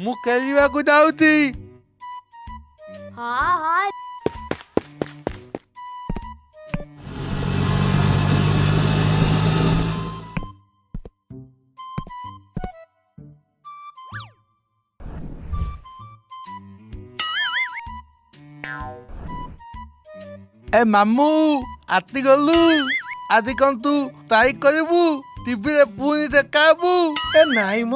ମୁଁ ଖେଳିବାକୁ ଯାଉଛି। ହଁ ହଁ। ଏ ମାମୁଁ, ଆତି ଗଲୁ। ଆଜି କଣ ତୁ ଟ୍ରାଇ କରିବୁ? ଟିଭିରେ ପୁଣି ଦେଖାହବୁ? ଏ ନାଇଁ ମ,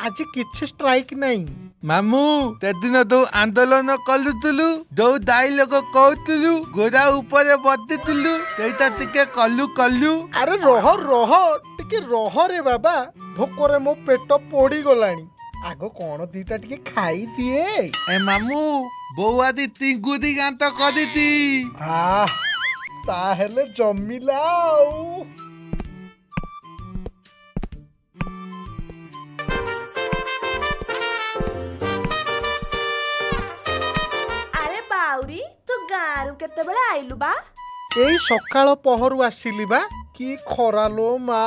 ଆଜି କିଛି ଷ୍ଟ୍ରାଇକ୍ ନାହିଁ। ମାମୁଁ, ସେଦିନ ଯୋଉ ଆନ୍ଦୋଳନ କରୁଥିଲୁ, ଯୋଉ ଡାଇଲଗ କହୁଥିଲୁ, ଘୋଡ଼ା ଉପରେ ବସିଥିଲୁ, ସେଇଟା ଟିକେ କଲୁ କଲୁ। ଆରେ ରହ ରହ, ଟିକେ ରହ ରେ ବାବା, ଭୋକରେ ମୋ ପେଟ ପୋଡ଼ିଗଲାଣି। ଆଗ କଣ ଦିଟା ଟିକେ ଖାଇଦିଏ। ଏ ମାମୁଁ, ବୋଉ ଆଜି ତିଙ୍ଗୁଦି ଘାଣ୍ଟ କରିଛି। ଆহ, ତାହେଲେ ଜମିଲା ଆଉ। ଆରେ ବାଉରି, ତୁ ଗାଁରୁ କେତେବେଳେ ଆଇଲୁ ବା? ଏଇ ସକାଳ ପହରୁ ଆସିଲି ବା। କି ଖରା ଲୋ ମା,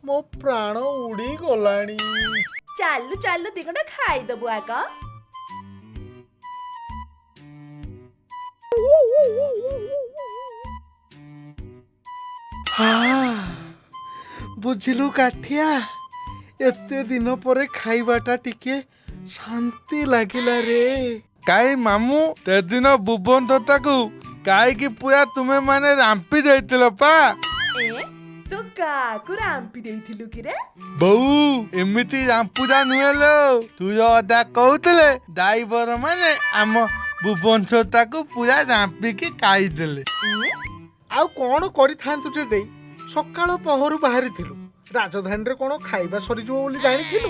ମୋ ପ୍ରାଣ ଉଡ଼ି ଗଲାଣି। ଚାଲୁ ଚାଲୁ, ଦିଗଣ୍ଡା ଖାଇଦବୁ ଆଗ। ଆଃ, ବୁଝିଲୁ କାଠିଆ, ଏତେ ଦିନ ପରେ ଖାଇବାଟା ଟିକେ ଶାନ୍ତି ଲାଗିଲା ରେ। କାଇଁ ମାମୁଁ, ସେଦିନ ଭୁବନ ତୋତାକୁ ଖାଇକି ପୁରା ତୁମେ ମାନେ ରାମ୍ପି ଦେଇଥିଲ ପା। ଏ, ତୁ କାକୁ ରାମ୍ପି ଦେଇଥିଲୁ କିରେ? ବୋଉ, ଏମିତି ରାମ୍ପୁରା ନୁହେଁ ଲୋ। ତୁର ଅଦା କହୁଥିଲେ ଡ୍ରାଇଭର ମାନେ ଆମ ଭୁବନ ତୋତାକୁ ପୁରା ରାମ୍ପିକି ଖାଇଦେଲେ। ଏ, ଆଉ କଣ କରିଥାନ୍ତୁ ଯେ ଦେଇ, ସକାଳ ପହରୁ ବାହାରିଥିଲୁ, ରାଜଧାନୀରେ କଣ ଖାଇବା ସରିଯିବ ବୋଲି ଜାଣିଥିଲୁ?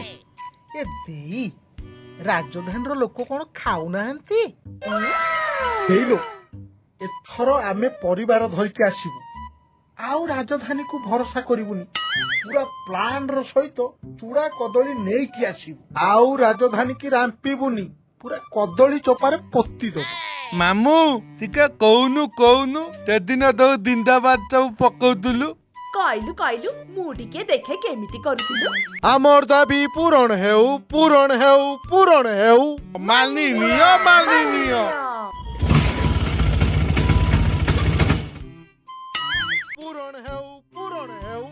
ଏ ଦେଇ, ରାଜଧାନୀର ଲୋକ କଣ ଖାଉନାହାନ୍ତି? ହେଇଲୋ, ଏଥର ଆମେ ପରିବାର ଧରିକି ଆସିବୁ, ଆଉ ରାଜଧାନୀକୁ ଭରସା କରିବୁନି। ପୁରା ପ୍ଲାନ୍ର ସହିତ ଚୂଡ଼ା କଦଳୀ ନେଇକି ଆସିବୁ, ଆଉ ରାଜଧାନୀ କି ରାମ୍ପିବୁନି, ପୁରା କଦଳୀ ଚୋପାରେ ପୋତି ଦବୁ। ମାମୁଁ, ଟିକେ କହୁନୁ କହୁନୁ, ସେଦିନ ଯୋଉ ଜିନ୍ଦାବାଦ ସବୁ ପକଉଥିଲୁ। କହିଲୁ କହିଲୁ, ମୁଁ ଟିକେ ଦେଖେ କେମିତି କରୁଥିଲୁ। ଆମର ଦାବି ପୂରଣ ହେଉ, ପୂରଣ ହେଉ, ପୂରଣ ହେଉ। ମାନି ନିଅ, ମାନି ନିଅ। ପୂରଣ ହେଉ, ପୂରଣ ହେଉ।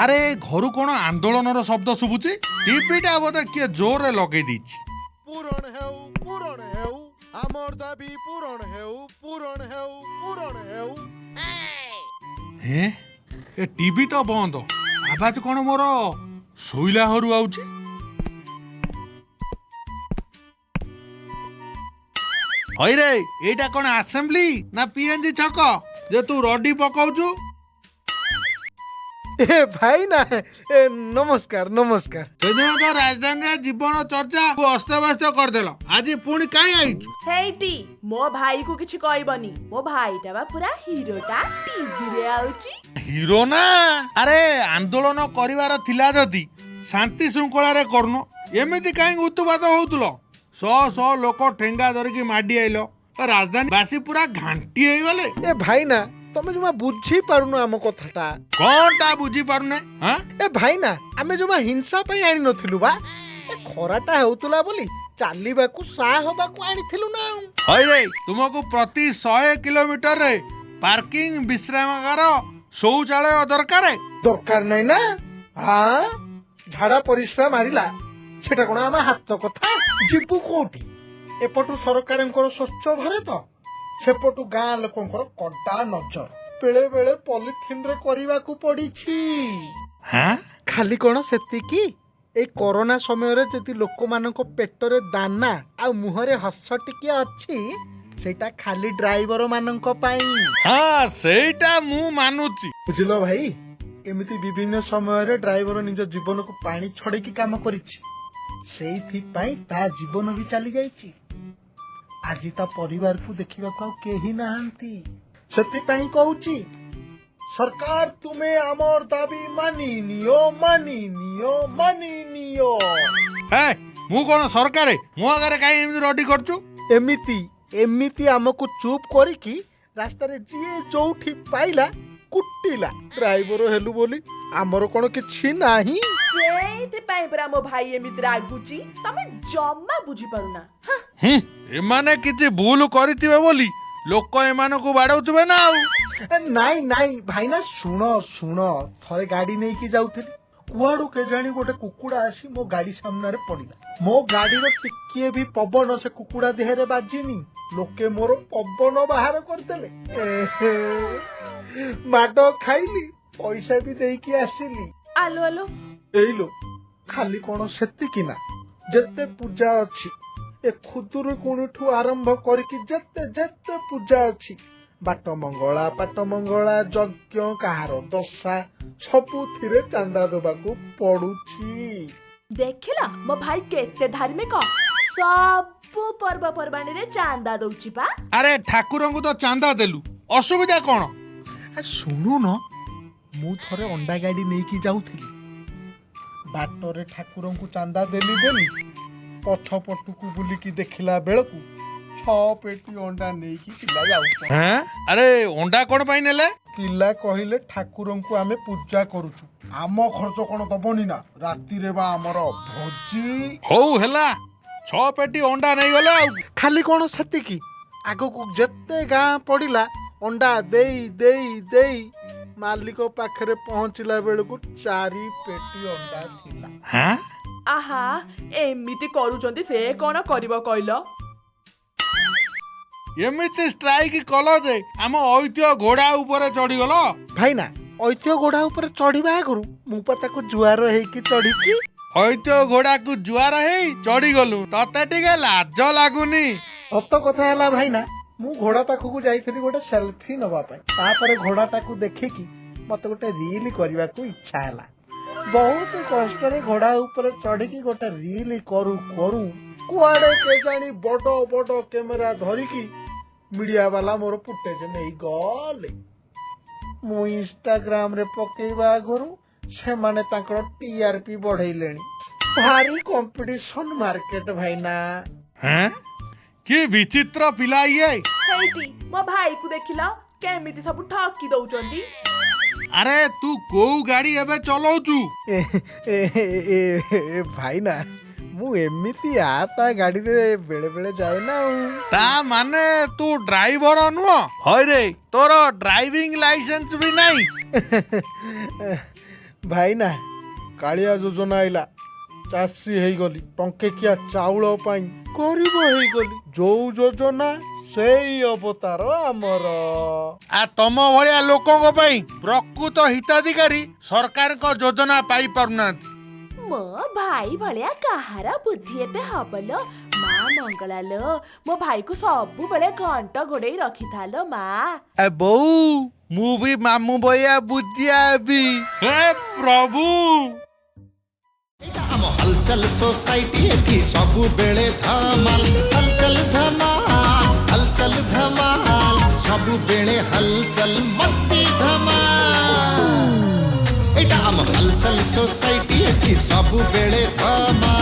ଆରେ, ଘରୁ କଣ ଆନ୍ଦୋଳନର ଶବ୍ଦ ଶୁଭୁଛି? ଟିଭିଟା ବୋଧେ କିଏ ଜୋରରେ ଲଗେଇ ଦେଇଛି। ପୂରଣ ହେଉ, ପୂରଣ ହେଉ, ଆମର ଦାବି ପୂରଣ ହେଉ, ପୂରଣ ହେଉ, ପୂରଣ ହେଉ। ହେ, ଏ ଟିଭି ତ ବନ୍ଦ, ଆବାଜ କଣ ମୋର ଶୋଇଲା ଘରୁ ଆଉଛି? ହଇରେ, ଏଇଟା କଣ ଆସେମ୍ବଲି ନା ପିଏନଜି ଛକ ଯେ ତୁ ରଡି ପକଉଛୁ? ଏ ଭାଇ ନା, ଏ ନମସ୍କାର ନମସ୍କାର। ସେଦିନ ତ ରାଜଧାନୀରେ ଜୀବନ ଚର୍ଚ୍ଚା ଅସ୍ତବ୍ୟସ୍ତ କରିଦେଲ, ଆଜି ପୁଣି କାହିଁ ଆଇଛୁ? ହେଇଟି, ମୋ ଭାଇକୁ କିଛି କହିବନି। ମୋ ଭାଇଟା ବା ପୁରା ହିରୋଟା, ଟିଭିରେ ଆଉଛି। ହିରୋ ନା? ଆରେ, ଆନ୍ଦୋଳନ କରିବାର ଥିଲା ଯଦି ଶାନ୍ତି ଶୃଙ୍ଖଳାରେ କରୁନ, ଏମିତି କାହିଁକି ଉତ୍ପାତ ହଉଥିଲ? ଶହ ଶହ ଲୋକ ଠେଙ୍ଗା ଧରିକି ମାଡି ଆଇଲ, ରାଜଧାନୀ ବାସୀ ପୁରା ଘାଣ୍ଟି ହେଇଗଲେ। ଏ ଭାଇନା, ତମେ ଜମା ବୁଝି ପାରୁନ ଆମ କଥାଟା। କଣଟା ବୁଝିପାରୁନେ, ହାଁ? ଏ ଭାଇନା, ଆମେ ଜମା ହିଂସା ପାଇଁ ଆଣି ନଥିଲୁ ବା। ଏ ଖରାଟା ହେଉଥିଲା ବୋଲି ଚାଲିବାକୁ ସା ହବାକୁ ଆଣିଥିଲୁ ନା ଆଉ। ହଇରେ, ତୁମକୁ ପ୍ରତି 100 କିଲୋମିଟରରେ ପାର୍କିଂ, ବିଶ୍ରାମାଗାର, ଶୌଚାଳୟ ଦରକାର? ଦରକାର ନାହିଁ ନା? ହଁ, ଝାଡା ପରିସ୍ରା ମାରିଲା, ସେଟା କଣ ଆମ ହାତ କଥା? ଯିବୁ କୋଉଠି? ଏପଟୁ ସରକାରଙ୍କର ସ୍ୱଚ୍ଛ ଭାରତ, ସେପଟୁ ଗାଁ ଲୋକଙ୍କର କଡା ନଜର, ବେଳେ ବେଳେ ପଲିଥିନରେ କରିବାକୁ ପଡିଛି। ହାଁ। ଖାଲି କଣ ସେତିକି? ଏଇ କରୋନା ସମୟରେ ଯଦି ଲୋକମାନଙ୍କ ପେଟରେ ଦାନା ଆଉ ମୁହଁରେ ହସ ଟିକେ ଅଛି, ସେଇଟା ଖାଲି ଡ୍ରାଇଭର ମାନଙ୍କ ପାଇଁ। ହଁ, ସେଇଟା ମୁଁ ମାନୁଛି। ବୁଝିଲ ଭାଇ, ଏମିତି ବିଭିନ୍ନ ସମୟରେ ଡ୍ରାଇଭର ନିଜ ଜୀବନକୁ ପାଣି ଛଡେଇକି କାମ କରିଛି, ସେଇଥିପାଇଁ ତା ଜୀବନ ବି ଚାଲି ଯାଇଛି। ଆଜି ତା ପରିବାରକୁ ଦେଖିବାକୁ ଆଉ କେହି ନାହାନ୍ତି। ସେଥିପାଇଁ କହୁଛି, ସରକାର ତୁମେ ଆମର ଦାବି ମାନି ନିଅ, ମାନି ନିଅ, ମାନି ନିଅ। ହେ, ମୁଁ କଣ ସରକାର? ମୋ ଆଗରେ କାହିଁ ଏମିତି ରଡି କରୁଛୁ? ଏମିତି ଏମିତି ଆମକୁ ଚୁପ୍ କରିକି ରାସ୍ତାରେ ଯିଏ ଯୋଉଠି ପାଇଲା କୁଟିଲା। ଡ୍ରାଇଭର ହେଲୁ ବୋଲି ଆମର କ'ଣ କିଛି ନାହିଁ? ସେଇଥିପାଇଁ ପରା ମୋ ଭାଇ ଏମିତି ରାଗୁଛି। ତମେ ଜମା ବୁଝିପାରୁନା, ହାଁ। ହୁଁ, ଏମାନେ କିଛି ଭୁଲ କରିଥିବେ ବୋଲି ଲୋକ ଏମାନଙ୍କୁ ବାଡଉଥିବେ ନା ଆଉ। ନାଇଁ ନାଇଁ ଭାଇନା, ଶୁଣ ଶୁଣ। ଥରେ ଗାଡି ନେଇକି ଯାଉଥିଲି, କୁଆଡୁ କେଜାଣି ଗୋଟେ କୁକୁଡ଼ା ଆସି ମୋ ଗାଡି ସାମ୍ନାରେ ପଡିଲା। ମୋ ଗାଡିର ଟିକିଏ ବି ପବନ ସେ କୁକୁଡ଼ା ଦେହରେ ବାଜିନି, ଲୋକେ ମୋର ପବନ ବାହାର କରିଦେଲେ। ଏହେ, ମାଡ ଖାଇଲି, ପଇସା ବି ଦେଇକି ଆସିଲି। ଆଲୋ ଆଲୋ! ଏଇଲୋ, ଖାଲି କଣ ସେତିକି ନା, ଯେତେ ପୂଜା ଅଛି, ଏ ଖୁଦୁରୁକୁଣିଠୁ ଆରମ୍ଭ କରିକି ଯେତେ ଯେତେ ପୂଜା ଅଛି, ବାଟ ମଙ୍ଗଳା, ପାଟ ମଙ୍ଗଳା, ଯଜ୍ଞ, କାହାର ଦଶା, ସବୁଥିରେ ଚାନ୍ଦା ଦେବାକୁ ପଡୁଛି। ଦେଖିଲ, ମୋ ଭାଇ କେତେ ଧାର୍ମିକ! ସବୁ ପର୍ବପର୍ବାଣୀରେ ଚାନ୍ଦା ଦଉଛି ପା। ଆରେ, ଠାକୁରଙ୍କୁ ତ ଚାନ୍ଦା ଦେଲୁ, ଅସୁବିଧା କଣ? ଶୁଣୁନ, ମୁଁ ଥରେ ଅଣ୍ଡା ଗାଡି ନେଇକି ଯାଉଥିଲି। ବାଟରେ ଠାକୁରଙ୍କୁ ଚାନ୍ଦା ଦେଲି ଦେଲି, ପଛ ପଟକୁ ବୁଲିକି ଦେଖିଲା ବେଳକୁ 6 ପେଟି ଅଣ୍ଡା ନେଇକି ପିଲା ଯାଉଛନ୍ତି। ହେଁ? ଆରେ, ଅଣ୍ଡା କଣ ପାଇଁ ନେଲେ? ପିଲା କହିଲେ, ଠାକୁରଙ୍କୁ ଆମେ ପୂଜା କରୁଛୁ, ଆମ ଖର୍ଚ୍ଚ କଣ ଦବନି ନା? ରାତିରେ ବା ଆମର ଭୋଜି। ହଉ ହେଲା, 6 ପେଟି ଅଣ୍ଡା ନେଇଗଲେ ଆଉ। ଖାଲି କଣ ସେତିକି, ଆଗକୁ ଯେତେ ଗାଁ ପଡ଼ିଲା ଅଣ୍ଡା ଦେଇ ଦେଇ ଦେଇ ମାଲିକ ପାଖରେ ପହଞ୍ଚିଲା ବେଳକୁ 4 ପେଟି ଅଣ୍ଡା ଥିଲା। ହେଁ? ଆହା, ଏମିତି କରୁଛନ୍ତି, ସେ କଣ କରିବ କହିଲ? ଏମିତି ଷ୍ଟ୍ରାଇକ୍ କଲ ଯେ ଆମ ଐତିହ୍ୟ ଘୋଡା ଉପରେ ଚଢିଗଲ। ଭାଇନା, ଐତିହ୍ୟ ଘୋଡ଼ା ଉପରେ ଚଢିବା ଆଗରୁ ମୁଁ ପା ତାକୁ ଜୁହାର ହେଇକି ଚଢିଛି। ଐତିହ୍ୟ ଘୋଡାକୁ ଜୁଆର ହେଇ ଚଢିଗଲୁ, ତତେ ଟିକେ ଲାଜ ଲାଗୁନି? ସତ କଥା ହେଲା ଭାଇନା, ମୁଁ ଘୋଡ଼ା ପାଖକୁ ଯାଇଥିଲି ଗୋଟେ ସେଲଫି ନବା ପାଇଁ। ତାପରେ ଘୋଡ଼ାଟାକୁ ଦେଖିକି ମତେ ଗୋଟେ ରିଲ୍ କରିବାକୁ ଇଚ୍ଛା ହେଲା। ବହୁତ କଷ୍ଟରେ ଘୋଡ଼ା ଉପରେ ଚଢିକି ଗୋଟେ ରିଲ୍ କରୁ କରୁ କୁଆଡେ କେଜାଣି ବଡ ବଡ କ୍ୟାମେରା ଧରିକି ମିଡିଆ ବାଲା ମୋର ଫୁଟେଜ ନେଇଗଲେ। ମୁଁ ଇନଷ୍ଟାଗ୍ରାମରେ ପକେଇବା ଆଗରୁ ସେମାନେ ତାଙ୍କର ଟିଆରପି ବଢେଇଲେଣି। ଭାରି କମ୍ପିଟିସନ ମାର୍କେଟ ଭାଇନା। ହେଁ, କି ବିଚିତ୍ର ପିଲା ଇଏ! ହେଇଟି, ମୋ ଭାଇକୁ ଦେଖିଲ, କେମିତି ସବୁ ଠକି ଦଉଛନ୍ତି। ଆରେ, ତୁ କୋଉ ଗାଡି ଏବେ ଚଲଉଛୁ? ଏ ଭାଇନା, ମୁଁ ଏମିତି ଆ ତା ଗାଡ଼ିରେ ବେଳେ ବେଳେ ଯାଏ ନା ଆଉ। ତା ମାନେ ତୁ ଡ୍ରାଇଭର ନୁହଁ? ହଇରେ, ତୋର ଡ୍ରାଇଭିଂ ଲାଇସେନ୍ସ ବି ନାହିଁ? ଭାଇନା, କାଳିଆ ଯୋଜନା ଆଇଲା, ଚାଷୀ ହେଇଗଲି। ଟଙ୍କେକିଆ ଚାଉଳ ପାଇଁ ଗରିବ ହେଇଗଲି। ଯୋଉ ଯୋଜନା ସେଇ ଅବତାର ଆମର। ଆ ତମ ଭଳିଆ ଲୋକଙ୍କ ପାଇଁ ପ୍ରକୃତ ହିତାଧିକାରୀ ସରକାରଙ୍କ ଯୋଜନା ପାଇପାରୁନାହାନ୍ତି। ମୋ ଭାଇ ଭଳିଆ କାହାର ବୁଦ୍ଧି ଏତେ ହବ ଲୋ ମା ମଙ୍ଗଳା ଲୋ! ମୋ ଭାଇକୁ ସବୁବେଳେ ଘଣ୍ଟ ଘୋଡେଇ ରଖିଥା ଲୋ ମା। ଏ ବୋଉ, ମୁଁ ବି ମାମୁଁ ଭଳିଆ ବୁଦ୍ଧିଆ ହେବି। ହେ ପ୍ରଭୁ! ଆମ ହଲଚଲ ସୋସାଇଟି, ଏଠି ସବୁବେଳେ ଧମାଲ, ହଲଚଲ ଧମାଲ, ହଲଚଲ ଧମାଲ, ସବୁବେଳେ ହଲଚଲ ମସ୍ତି ଧମାଲ। ଏଇଟା ଆମ ହଲଚଲ ସୋସାଇଟି, ଏଠି ସବୁବେଳେ ଧମାଲ।